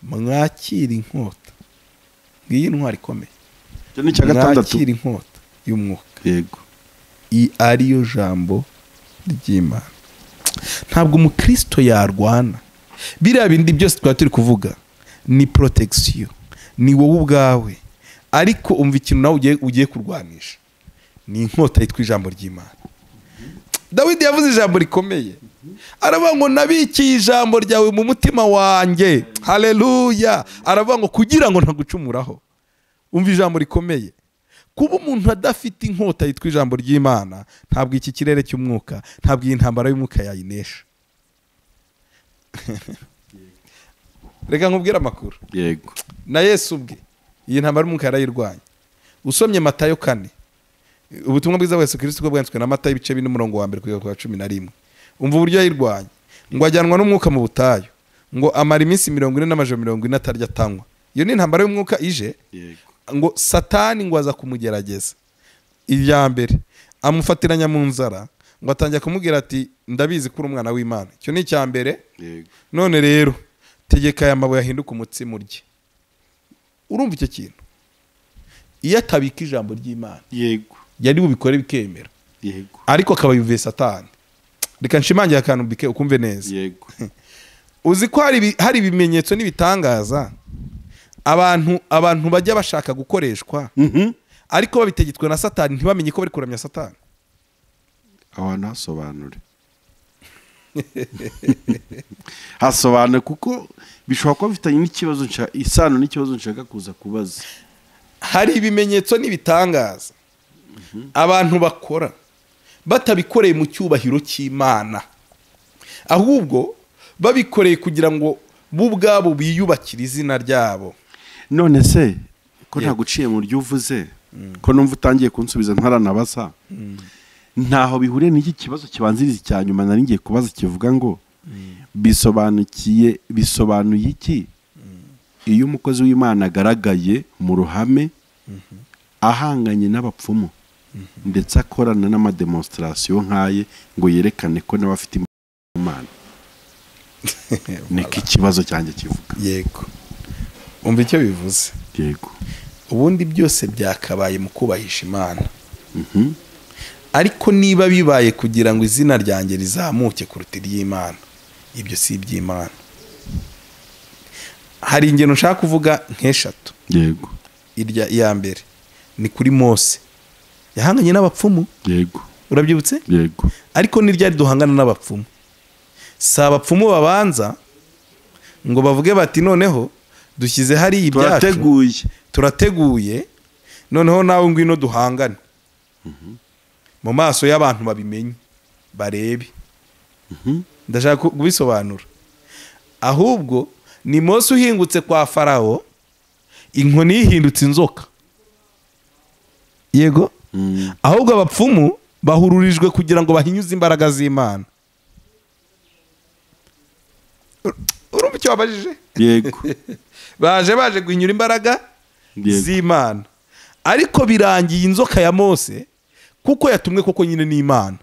Mwakire inkota. Ngiyi intwari ikomeye. Icyo ni icya gatandatu. Mwakire inkota y'umwuka. Yego. Ariyo jambo ry'Imana. Ntabwo umukristo yarwana. Biriya bindi byose twari turi kuvuga ni protection, ni wowe ubwawe. Ariko umva ikintu nawe ugiye kurwanisha ni inkota yitwa ijambo ry'Imana. Dawidi yavuze ijambo rikomeye, aravuga ngo nabikiye ijambo ryawe mu mutima wanjye. Haleluya. Aravuga ngo kugira ngo ntagucumuraho. Umva ijambo rikomeye. Kuba umuntu adafite inkota yitwa ijambo ry'Imana, ntabwo iki kirere cy'umwuka, ntabwo iyi ntambara y'umwuka yayinesha. Reka nkubwire amakuru. Yego. Na Yesu ubwe iyi ntambara y'umwuka yarayirwanya. Usomye Matayo 4, ubutumwa bwiza bwa Yesu Kristo bwanditswe na Matayo ibice 4 umurongo wa 1 kugeza ku wa 11. Umva uburyo yayirwanya. Ngo ajyanwa n'umwuka mu butayu, ngo amara iminsi 40 n'amajoro 40 atarya atanywa. Iyo ni intambara y'umwuka ije. Yego. Ngo Satani ngo aza kumugerageza. Ibya mbere amufatiranya mu nzara, ngo atangira kumubwira ati ndabizi ko uri umwana w'Imana. Icyo ni icya mbere. Yego. None rero tegeka aya mabuye ahinduka umutsima urye. Urumva icyo kintu? Iyo atabika ijambo ry'Imana, yego, yari bubikore bikemera. Yego. Ariko akaba yuviye Satani. Reka nshimangire akantu bike ukumve neza. Yego. Uzi ko hari ibimenyetso n'ibitangaza abantu bajya bashaka gukoreshwa, ariko babitegetswe na Satani ntibamenye ko bari kuramya Satani. Abantu hasobanure. Hasobanure kuko bishobora kuba bifitanye n'ikibazo isano n'ikibazo nshaka kuza kubaza. Hari ibimenyetso n'ibitangaza abantu bakora batabikoreye mu cyubahiro cy'Imana, ahubwo babikoreye kugira ngo bo ubwabo biyubakire izina ryabo. None se ko nta guciye mu ryo uvuze, ko numva utangiye kunsubiza ntaranabasa, ntaho bihuriye n'iki kibazo kibanziriza icya nyuma nari ngiye kubaza kivuga ngo bisobanuye iki iyo umukozi w'Imana agaragaye mu ruhame ahanganye n'abapfumu ndetse akorana n'amademonstration nkaye ngo yerekane ko nawe afite Imana? Niki kibazo cyanjye kivuga. Yego. Umva icyo bivuze. Yego. Ubundi byose byakabaye mu kubahisha Imana. Ariko niba bibaye kugira ngo izina ryanjye rizamuke kuruta iry'Imana, ibyo si iby'Imana. Hari ingeno nshaka kuvuga nk'eshatu. Yego. Irya iya mbere ni kuri Mose. Yahanganye n'abapfumu. Yego. Urabyibutse? Yego. Ariko ni ryari duhangana n'abapfumu? Si abapfumu babanza ngo bavuge bati noneho dushyize hari ibyacu, turateguye, noneho nawe ngwino duhangane mu maso y'abantu babimenye barebe. Ndashaka kubisobanura. Ahubwo ni Mose uhingutse kwa Farao, inkoni yihindutse inzoka. Yego. Ahubwo abapfumu bahururijwe kugira ngo bahinyuze imbaraga z'Imana. Urumva icyo wabajije? Yego. Baje guhinyura imbaraga z'Imana. Ariko birangiye inzoka ya Mose, kuko yatumwe koko nyine n'Imana.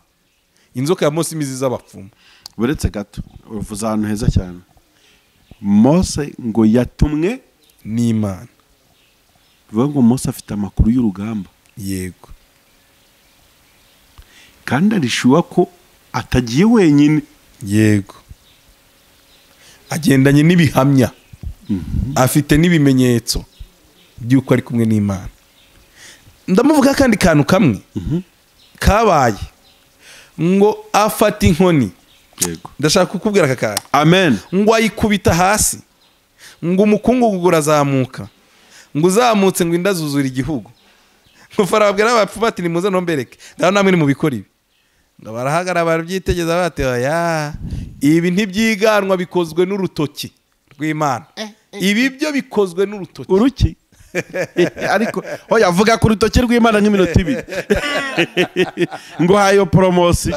Inzoka ya Mose imizi z'abapfumu. Buretse gato, uvuze ahantu heza cyane. Mose ngo yatumwe n'Imana. Bivuga ngo Mose afite amakuru y'urugamba. Yego. Kandi arishuwa ko atagiye wenyine. Yego. Agendanye n'ibihamya. Afite n'ibimenyetso by'uko ari kumwe n'Imana. Ndamuvuga kandi kantu kamwe kabaye ngo afata inkoni. Yego. Ndashaka kukubwira aka kantu. Amen. Ngo ayikubita hasi, ngo umukungugu urazamuka, ngo uzamutse ngo inda zuzura igihugu. Ngo Farao abwira abapfumu ati nimuze ntombereke, ngaho namwe nimubikora ibi. Ngo barahagara barabyitegeza bati oya, ibi ntibyiganwa bikozwe n'urutoki rw'Imana. Ibi byo bikozwe n'urutoki. Uruki? Ariko oya avuga ku rutoki rw'Imana nk'iminota ibiri. Ngo hayo promosi.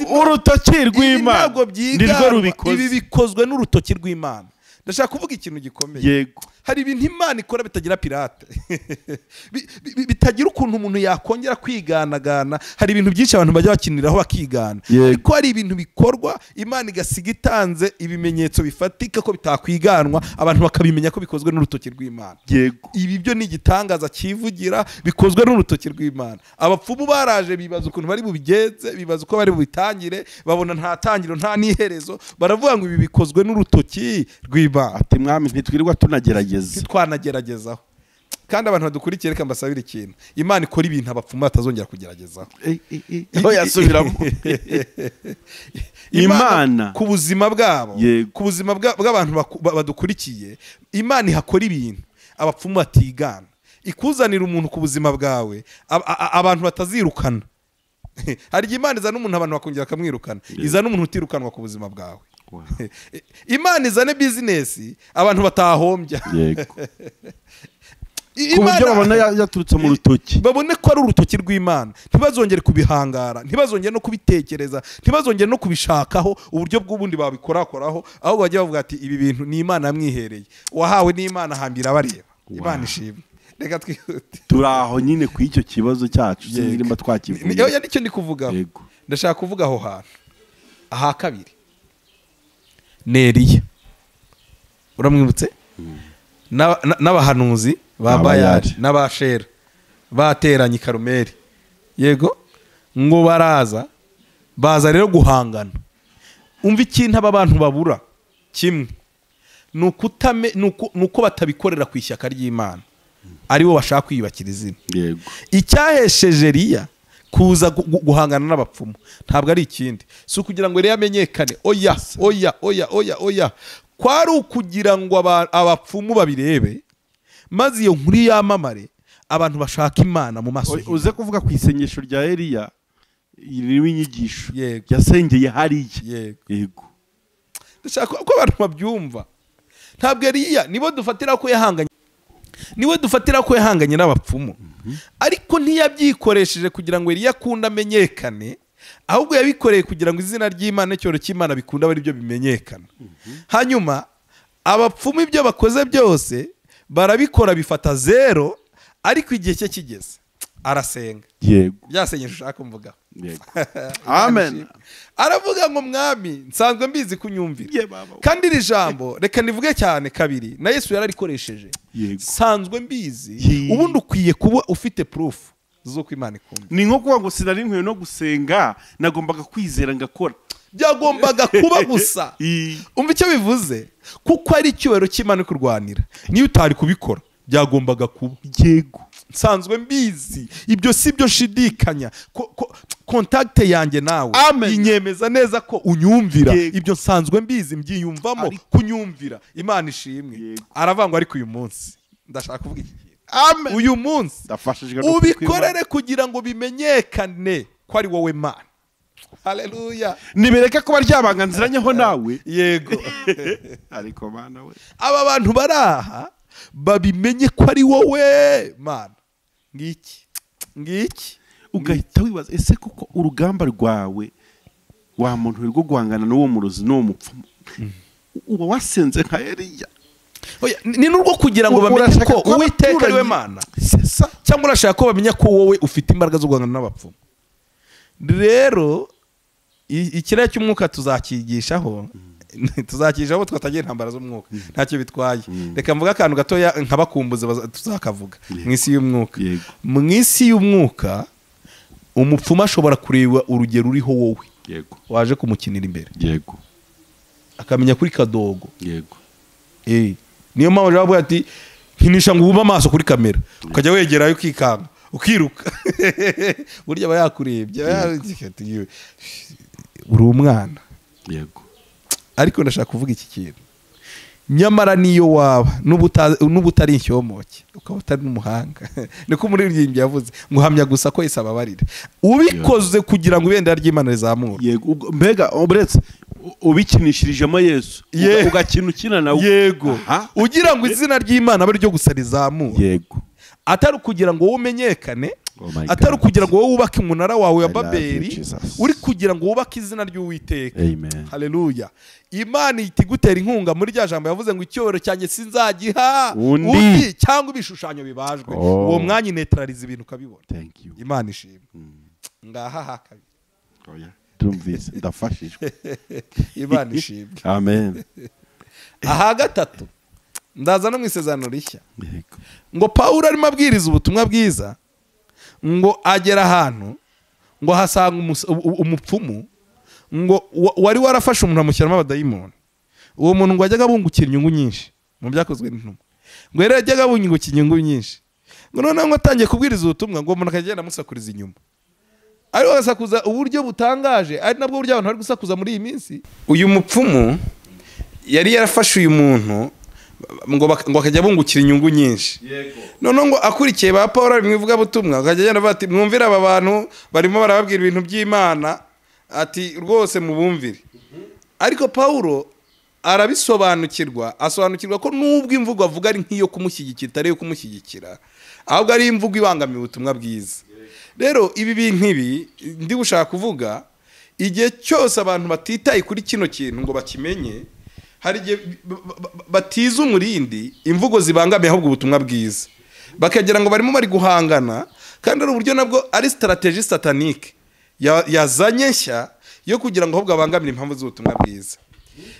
Urutoki rw'Imana nirwo rubikoze. Ibi bikozwe n'urutoki rw'Imana. Ndashaka kuvuga ikintu gikomeye. Yego. Hari ibintu Imana ikora bitagira pirate, bitagira ukuntu umuntu yakongera kwiganagana. Hari ibintu byinshi abantu bajya bakiniraho bakigana, ariko hari ibintu bikorwa Imana igasiga itanze ibimenyetso bifatika ko bitakwiganwa, abantu bakabimenya ko bikozwe n'urutoki rw'Imana. Ibi byo ni igitangaza cyivugira, bikozwe n'urutoki rw'Imana. Abapfumu baraje bibaza ukuntu bari bubigenze, bibaza uko bari bubitangire, babona nta tangiro nta n'iherezo, baravuga ngo ibi bikozwe n'urutoki rw'Imana. Ati mwami ntitwirirwa tunagerageza, ntitwanageragezaho. Kandi abantu badukurikiye reka mbasabire ikintu, Imana ikora ibintu abapfumu batazongera kugeragezaho. Yasubiramo Imana ku buzima bwabo, ku buzima bw'abantu badukurikiye, Imana ihakora ibintu abapfumu batigana, ikuzanira umuntu ku buzima bwawe abantu batazirukana. Hari igihe Imana izana umuntu abantu bakongera bakamwirukana, izana umuntu utirukanwa ku buzima bwawe. Imana izane business abantu batahombya. Ku buryo babona yaturutse mu rutoki, babone ko ari urutoki rw'Imana, ntibazongere kubihangara, ntibazongere no kubitekereza, ntibazongere no kubishakaho uburyo bw'ubundi babikorakoraho, aho bajya bavuga ati ibi bintu ni Imana yamwihereye, wahawe n'Imana hambira bareba. Imana ishimwe. Reka twihute, turaho nyine ku icyo kibazo cyacu, sinzi nimba twakivuye. Oya nicyo ndi kuvuga, ndashaka kuvuga aho hantu. Aha kabiri ni Eliya, uramwibutse? N'abahanuzi ba Bayali n'abashera bateranye i Karumeli, yego, ngo baraza, baza rero guhangana. Umva ikintu aba bantu babura kimwe, nuko batabikorera ku ishyaka ry'Imana, aribo bashaka kwiyubakira izina. Yego. Icyahesheje Eliya kuza guhangana n'abapfumu ntabwo ari ikindi, si ukugira ngo Eliya amenyekane, oya oya oya oya oya, kwari ukugira ngo abapfumu babirebe, maze iyo nkuru yamamare, abantu bashaka Imana mu maso. Uze kuvuga ku isengesho rya Eliya ririmo inyigisho yasengeye hariya. Yego, ndashaka ko abantu babyumva. Ntabwo Eliya nibo dufatira ko yahanganye, niwe dufatira ko yahanganye n'abapfumu, ariko ntiyabyikoresheje kugira ngo Eliya akunde amenyekane, ahubwo yabikoreye kugira ngo izina ry'Imana n'icyoro cy'Imana bikunda ari byo bimenyekana. Hanyuma abapfumu ibyo bakoze byose barabikora bifata zero, ariko igihe cye kigeze arasenga. Yego, byasengesho ushaka kumvuga. Yego, amen. Aravuga ngo mwami nsanzwe mbizi kunyumvira, kandi iri jambo reka nivuge cyane kabiri na Yesu yararikoresheje. Nsanzwe mbizi, ubundi ukwiye kuba ufite proof z'uko Imana ikunda. Ni nko kuvuga ngo sinari nkwiye no gusenga, nagombaga kwizera ngakora, byagombaga kuba gusa. Umva icyo bivuze, kuko ari icyubahiro cy'Imana kurwanira, niyo utari kubikora byagombaga kuba. Yego, nsanzwe mbizi, ibyo si byo nshidikanya, contact yanjye nawe inyemeza neza ko unyumvira, ibyo nsanzwe mbizi mbyiyumvamo kunyumvira. Imana ishimwe. Aravuga ngo ariko uyu munsi ndashaka kuvuga iki kintu, uyu munsi ubikorere kugira ngo bimenyekane ko ari wowe Mana. Haleluya. Nibereke kuba ryabanga nziranyeho nawe. Yego. Ariko Mana we, aba bantu baraha babimenye ko ari wowe Mana. Ngiki ngiki, ugahita wibaza ese kuko urugamba rwawe wa muntu rwo guhangana n'uwo murozi n'uwo mupfumu uba wasenze nka Eliya? Oya, ni nurwo kugira ngo bamenye ko Uwiteka ari we Mana, cyangwa urashaka ko bamenya ko wowe ufite imbaraga zo guhangana n'abapfumu. Rero ikirere cy'umwuka tuzakigishaho, tuzakigishaho twatagiye intambara z'umwuka, ntacyo bitwaye. Reka mvuga akantu gatoya nkabakumbuze, tuzakavuga mu isi y'umwuka. Mu isi y'umwuka umupfumu ashobora kureba urugero uriho wowe waje kumukinira imbere. Yego, akamenya kuri kadogo. Yego, niyo mpamvu bavuga ati nkinisha ngo ubube amaso kuri kamera, ukajya wegerayo ukikanga ukiruka. Burya aba yakurebye, uri umwana. Yego, ariko ndashaka kuvuga iki kintu, nyamara niyo waba n'ubutari inshyomoke, ukaba utari n'umuhanga, niko umuririmbyi yavuze ngo hamya gusa ko Yesu ababarira, ubikoze kugira ngo ibendera ry'Imana rizamure. Yego, mbega uretse ubikinishirijemo Yesu, ugakina ukina nawe. Yego, ugira ngo izina ry'Imana abe ryo gusa rizamura. Yego, atari kugira ngo wowe umenyekane, Atari ukugira ngo wowe wubake umunara wawe wa Babeli, uri kugira ngo wubake izina ry'Uwiteka. Haleluya. Imana itigutera inkunga muri rya jambo yavuze ngo icyubahiro cyanjye sinzagiha undi cyangwa ibishushanyo bibajwe. Uwo mwanya neutralize ibintu ukabibona. Imana ishimwe. Ngaha hakabiri. Oya, ndumvise ndafashijwe. Imana ishimwe. Amen. Aha gatatu ndaza no mu isezerano rishya. Ngo Paulo arimo abwiriza ubutumwa bwiza, ngo agera ahantu ngo hasanga umupfumu ngo wari warafashe umuntu amushyiramo abadayimoni. Uwo muntu ngo ajyaga abungukira inyungu nyinshi mu byakozwe n'intumwa. Ngo rero yajyaga abungukira inyungu nyinshi. Ngo noneho ngo atangiye kubwiriza ubutumwa, ngo umuntu akagenda amusakuriza inyuma. Ari wasakuza uburyo butangaje, ari nabwo buryo abantu bari gusakuza muri iyi minsi. Uyu mupfumu yari yarafashe uyu muntu ngo akajya abungukira inyungu nyinshi. Noneho ngo akurikiye ba Paulo ari mu ivugabutumwa, akajya agenda avuga ati mwumvire aba bantu barimo barababwira ibintu by'Imana, ati rwose mubumvire. Ariko Paulo arabisobanukirwa, asobanukirwa ko nubwo imvugo avuga ari nk'iyo kumushyigikira itari iyo kumushyigikira, ahubwo ari imvugo ibangamiye ubutumwa bwiza. Rero ibi bintu ibi ndi gushaka kuvuga, igihe cyose abantu batitaye kuri kino kintu ngo bakimenye, hari igihe batiza umurindi imvugo zibangamiye ahubwo ubutumwa bwiza, bakagira ngo barimo bari guhangana, kandi ari uburyo nabwo ari strategie satanique yazanye nshya yo kugira ngo ahubwo abangamire impamvu z'ubutumwa bwiza.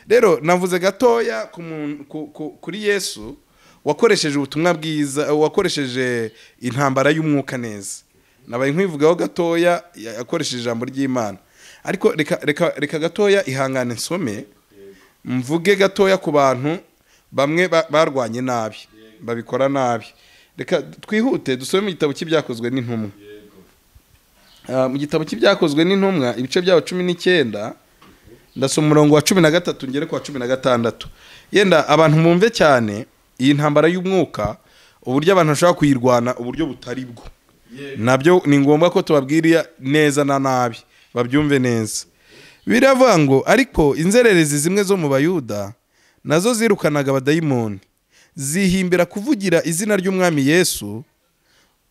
Rero navuze gatoya kuri Yesu wakoresheje ubutumwa bwiza, wakoresheje intambara y'umwuka neza. Nabaye nkwivugaho gatoya yakoresheje ijambo ry'Imana. Ariko reka reka gatoya ihangane nsome mvuge gatoya ku bantu bamwe barwanye nabi, babikora nabi. Reka twihute dusome mu gitabo cy'ibyakozwe n'intumwa. Mu gitabo cy'ibyakozwe n'intumwa ibice byaho 19, ndasoma umurongo wa 13 ngere ku wa 16. Yenda abantu mumve cyane iyi ntambara y'umwuka, uburyo abantu bashobora kuyirwana uburyo butari bwo. Nabyo ni ngombwa ko tubabwiriya neza na nabi babyumve neza. Biravuga ngo ariko inzererezi zimwe zo mu Bayuda nazo zirukanaga abadayimoni, zihimbira kuvugira izina ry'Umwami Yesu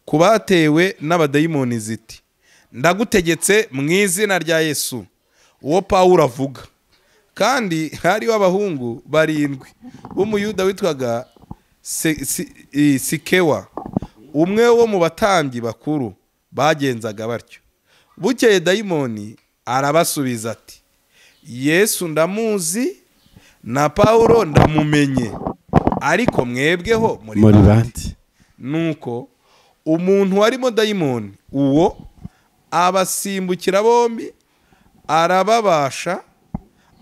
kubatewe n'abadayimoni ziti ndagutegetse mu izina rya Yesu uwo Paulo avuga. Kandi hariho abahungu barindwi b'Umuyuda witwaga Sikewa, umwe wo mu batambyi bakuru, bagenzaga batyo. Bukeye dayimoni arabasubiza ati Yesu ndamuzi na Paulo ndamumenye, ariko mwebweho muri bande? Nuko umuntu warimo dayimoni uwo abasimbukira bombi, arababasha,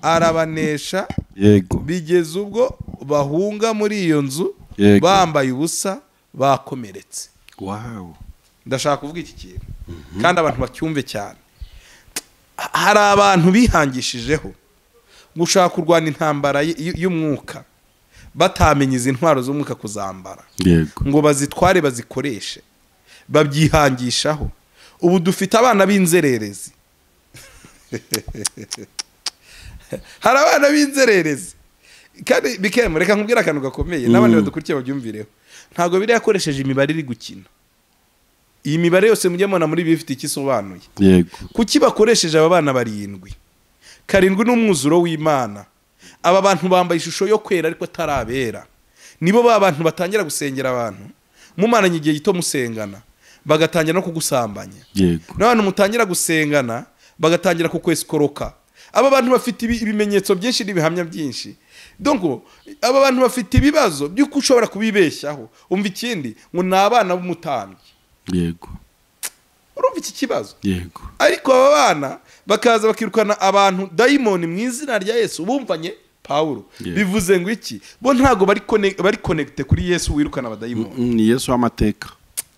arabanesha. Yego. Bigeze ubwo bahunga muri iyo nzu bambaye ubusa bakomeretse. Wow. Ndashaka kuvuga iki kintu kandi abantu bacyumve cyane. Hari abantu bihangishijeho gushaka kurwana intambara y'umwuka batamenye izi ntwaro z'umwuka kuzambara. Yego. Ngo bazitware bazikoreshe, babyihangishaho. Ubu dufite abana b'inzererezi. Hari abana b'inzererezi. Kandi bikemura, reka nkubwire akantu gakomeye n'abandi badukurikiye babyumvireho. Ntago biri yakoresheje imibare iri gukina. Iyi mibare yose mujye mubona muri bifite ikisobanuye. Yego. Kuki bakoresheje aba bana barindwi? Karindwi n'umwuzuro w'Imana. Aba bantu bambaye ishusho yo kwera ariko atarabera. Nibo ba bantu batangira gusengera abantu, mumaranye igihe gito musengana, bagatangira no kugusambanya. Yego. N'abantu mutangira gusengana bagatangira kukweskoroka. Aba bantu bafite ibimenyetso byinshi n'ibihamya byinshi. Donc aba bantu bafite ibibazo by'uko ushobora kubibeshyaho. Umva ikindi ngo ni abana b'umutambyi. Yego. Urumva iki kibazo? Yego. Ariko aba bana bakaza bakirukana abantu dayimoni mu izina rya Yesu bumvanye Paulo. Bivuze ngo iki? Bo ntago bari connecte kuri Yesu wirukana abadayimoni. Ni Yesu w'amateka.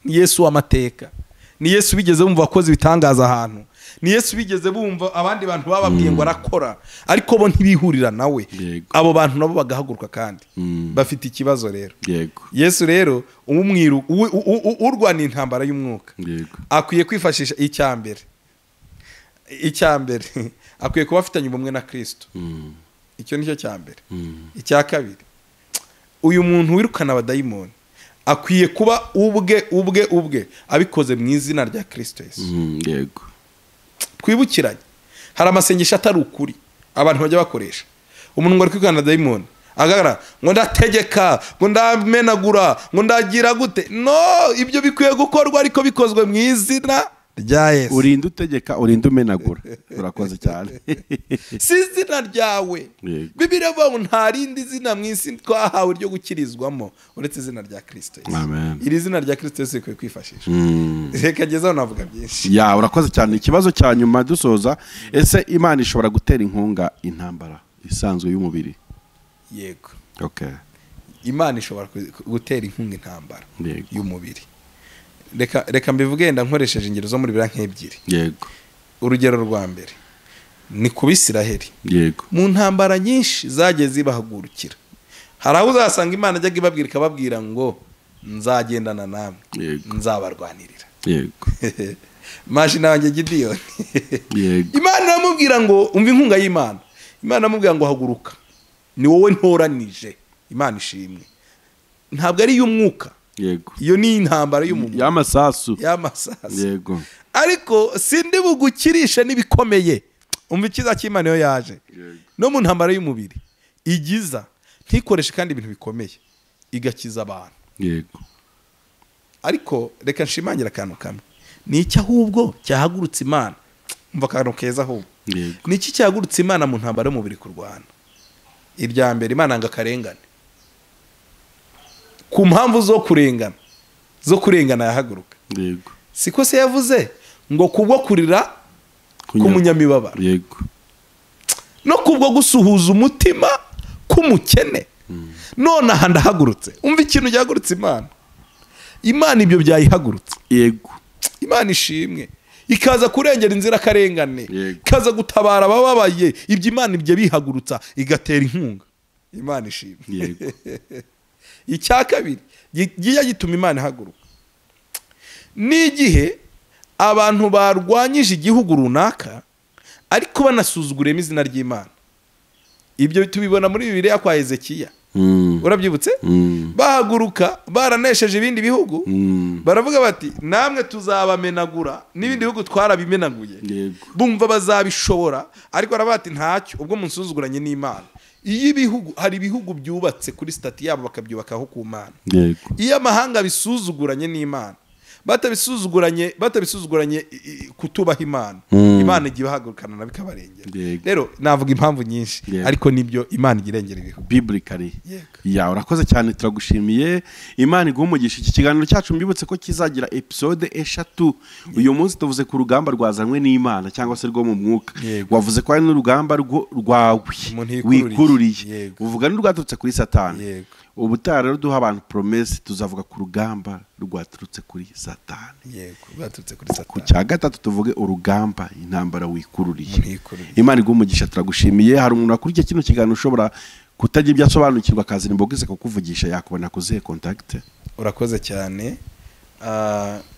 Ni Yesu w'amateka. Ni Yesu bigeze bumva akoze ibitangaza ahantu. Ni Yesu bigeze bumva abandi bantu bababwiye ngo arakora, ariko bo ntibihurira nawe. Abo bantu nabo bagahaguruka kandi bafite ikibazo rero. Yego. Yesu rero umwiru urwana intambara y'umwuka. Yego. Akwiye kwifashisha icyambere. Icyambere akwiye kuba afitanye ubumwe na Kristo. Icyo nicyo cyambere. Icya kabiri, uyu muntu wirukana abadayimoni Akwiye kuba ubwe abikoze mu izina rya Kristo Yesu. Yego. Twibukiranye hari amasengesho atari ukuri abantu bajya bakoresha. Umuntu ngo ari kwikana dayimoni agaragara ngo ndategeka, ngo ndamenagura, ngo ndagira gute. No, ibyo bikwiye gukorwa ariko bikozwe mu izina rya Yesu. Urinda utegeka, urinda umenagura. Urakoze cyane. Si izina ryawe. Bibiliya ivuga ngo nta rindi zina mu isi twahawe ryo gukirizwamo uretse izina rya Kristo Yesu. Amen. Iri zina rya Kristo Yesu rikwiye kwifashishwa. Reka ngezeho navuga byinshi. Ya, urakoze cyane. Ikibazo cya nyuma dusoza, ese Imana ishobora gutera inkunga intambara isanzwe y'umubiri? Yego. Okay. Imana ishobora gutera inkunga intambara y'umubiri. Reka mbivuge nda nkoresheje ingero zo muri Bibiliya nk'ebyiri. Yego. Urugero rwa mbere ni ku Bisiraheli. Yego. Mu ntambara nyinshi zagiye zibahagurukira, hari aho uzasanga Imana ajyaga ibabwira ikababwira ngo nzagendana namwe, nzabarwanirira. Yego. Mashina wanjye Gidiyoni. Yego. Imana iramubwira ngo umva inkunga y'Imana. Imana iramubwira ngo haguruka, ni wowe ntoranije. Imana ishimwe. Ntabwo ari iy'umwuka. Yego. Iyo ni intambara y'umubiri. Y'amasasu. Y'amasasu. Yego. Ariko sindi bugukirisha n'ibikomeye. Umva ikiza cy'Imana iyo yaje. Yego. No mu ntambara y'umubiri igiza ntikoreshe kandi ibintu bikomeye, igakiza abantu. Yego. Ariko reka nshimangira akantu kamwe. Ni iki ahubwo cyahagurutse Imana? Umva akantu keza ahubwo. Yego. Ni iki cyahagurutse Imana mu ntambara y'umubiri kurwana? Irya mbere, Imana ngo akarengane. Ku mpamvu zo kurengana yahaguruka. Yego. Siko se yavuze ngo kubwo kurira k'umunyamibabaro. Yego. No kubwo gusuhuza umutima k'umukene. None aha ndahagurutse. Umva ikintu cyahagurutse Imana. Imana ibyo byayihagurutse. Yego. Imana ishimwe. Ikaza kurengera inzira karengane. Ikaza gutabara abababaye. Ibyo Imana ibyo bihagurutsa igatera inkunga. Imana ishimwe. Yego. Icya kabiri giya gituma Imana ihaguruka n'igihe abantu barwanyije igihugu runaka ariko banasuzuguremo izina ry'Imana. Ibyo tubibona muri Bibiliya kwa Hezekiya. Urabyibutse? Bahaguruka baranesheje ibindi bihugu, baravuga bati namwe tuzabamenagura n'ibindi bihugu twarabimenaguye. Bumva bazabishobora, ariko baravuga bati ntacyo ubwo munsuzuguranye n'Imana. Iyo ibihugu, hari ibihugu byubatse kuri stati yabo bakabyubakaho ku Mana. Iyo amahanga bisuzuguranye n'Imana, batabisuzuguranye kutubaha Imana, Imana igiye bahagurukana na bikabarengera. Rero navuga impamvu nyinshi, ariko nibyo Imana igirengera ibihugu biblically. Ya, urakoze cyane, turagushimiye. Imana iguhe umugisha. Iki kiganiro cyacu mbibutse ko kizagira episode 3. Uyu munsi tuvuze ku rugamba rwazanywe n'Imana cyangwa se rwo mu mwuka. Wavuze ko ari n'urugamba rwawe wikururiye, uvuga n'urwaturutse kuri Satani. Ubutaha rero duha abantu promesse, tuzavuga ku rugamba rwaturutse kuri Satani. Yego, rwaturutse kuri Satani. Ku cya gatatu tuvuge urugamba intambara wikururiye. Imana iguhe umugisha, turagushimiye. Hari umuntu akurikiye kino kiganiro ushobora kutagira ibyo asobanukirwa akazana imboga kukuvugisha, yakubona kuzihe contact? Urakoze cyane.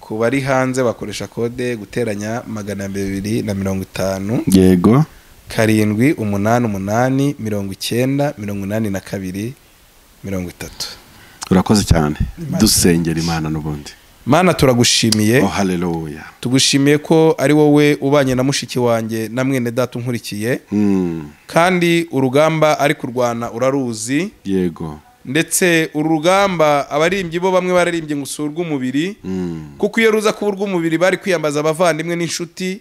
Ku bari hanze bakoresha kode guteranya 250. Yego. 7 8 8 90 82 30. Urakoze cyane. Dusengera Imana n'ubundi. Mana turagushimiye. Oh, haleluya. Tugushimiye ko ari wowe ubanye na mushiki wanjye na mwene data unkurikiye. Kandi urugamba ari kurwana uraruzi. Yego. Ndetse uru rugamba abarimbyi bo bamwe bararimbye ngo usurwe umubiri, kuko iyo ruza kuba urw'umubiri bari kwiyambaza abavandimwe n'inshuti,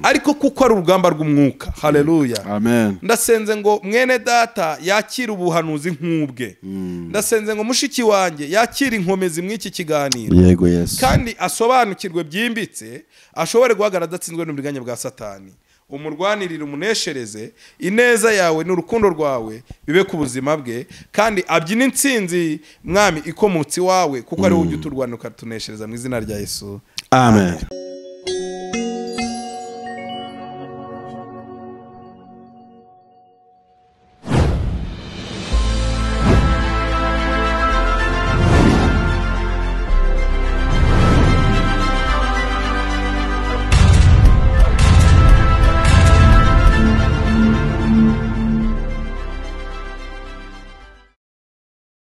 ariko kuko ari urugamba rw'umwuka. Haleluya. Amen. Ndasenze ngo mwene data yakire ubuhanuzi nk'ubwe. Ndasenze ngo mushiki wanjye yakire inkomezi mw'iki kiganiro. Yego Yesu. Kandi asobanukirwe byimbitse, ashobore guhagarara adatsinzwe n'uburiganya bwa Satani. Umurwanirire, umuneshereze, ineza yawe n'urukundo rwawe bibe ku buzima bwe, kandi abyine intsinzi mwami ikomotsi wawe, kuko ari wowe ujya uturwanira ukatuneshereza mu izina rya Yesu. Amen.